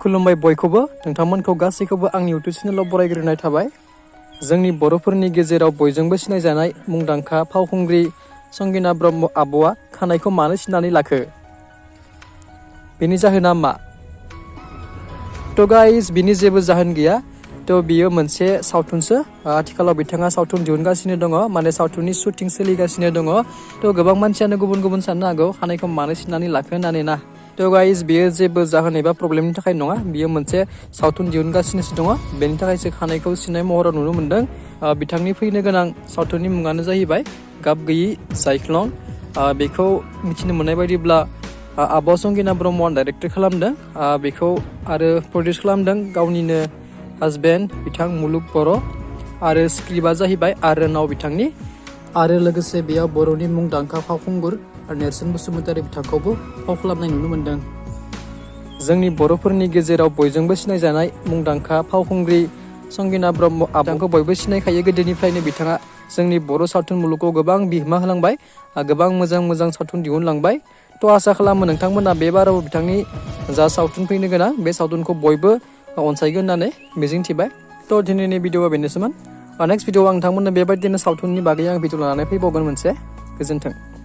खुलुमबाय बयखौबो नोंथांमोनखौ गासैखौबो आंनि इउटुब चेनेलाव बरायग्रोनाय थाबाय। जोंनि बर'फोरनि गेजेराव बयजोंबो सिनायजानाय मुंदांखा फावखुंग्रि संगिना ब्रह्म आब'आ खानायखौ मानो सिननानै लाखो? बेनि जाहोना मा? थ' गाइस बिनि जेबो जाहोन गैया। थ' बियो मोनसे सावथुनसो। आथिखालाव बिथाङा सावथुन दिहुनगासिनो दङ, माने सावथुननि शुटिं सोलिगासिनो दङ। थ' गोबां मानसियानो गुबुन गुबुन साननो हागौ खानायखौ मानो सिननानै लाखो होननानै ना। थ' गाइस बियो जेबो जाहोन एबा प्रब्लेमनि थाखाय नङा, बियो मोनसे सावथुन दिहुनगासिनोसो दङ, बेनि थाखायसो खानायखौ सिननाय महराव नुनो मोन्दों। बिथांनि फैनो गोनां सावथुननि मुङानो जाहैबाय गwywi जाइख्लं। बेखौ मिथिनो मोननाय बायदिब्ला आब' संगिना ब्रह्मआ डाइरेक्टर खालामदों, बेखौ आरो प्रडिउस खालामदों गावनिनो हासबेन्ड बिथां मुलुग बर', आरो स्क्रिप्टआ जाहैबाय रwnao बिथांनि, आरो लोगोसे बेयाव बर'नि मुंदांखा फावखुंगुर नेर्सोन बसुमतारी बिथांखौबो फाव खालामनाय नुनो मोन्दों। जोंनि बर'फोरनि गेजेराव बयजोंबो सिनायजानाय मुंदांखा फावखुंग्रि संगिना ब्रह्म आब'खौ बयबो सिनायखायो। गोदोनिफ्रायनो बिथाङा जोंनि बर' सावथुन मुलुगाव गोबां बिहोमा होलांबाय, गोबां मोजां मोजां सावथुन दिहुनलांबाय। थ' आसा खालामो नोंथांमोना बे बाराव बिथांनि जा सावथुन फैनो गोनां बे सावथुनखौ बयबो अनसायगोन होननानै मिजिंथिबाय। थ' दिनैनि भिडिअआ बेनोसैमोन। नेक्स्ट भिडिअआव आं नोंथांमोननो बेबायदिनो सावथुननि बागै आं भिडिअ लानानै फैबावगोन मोनसे। गोजोन्थों।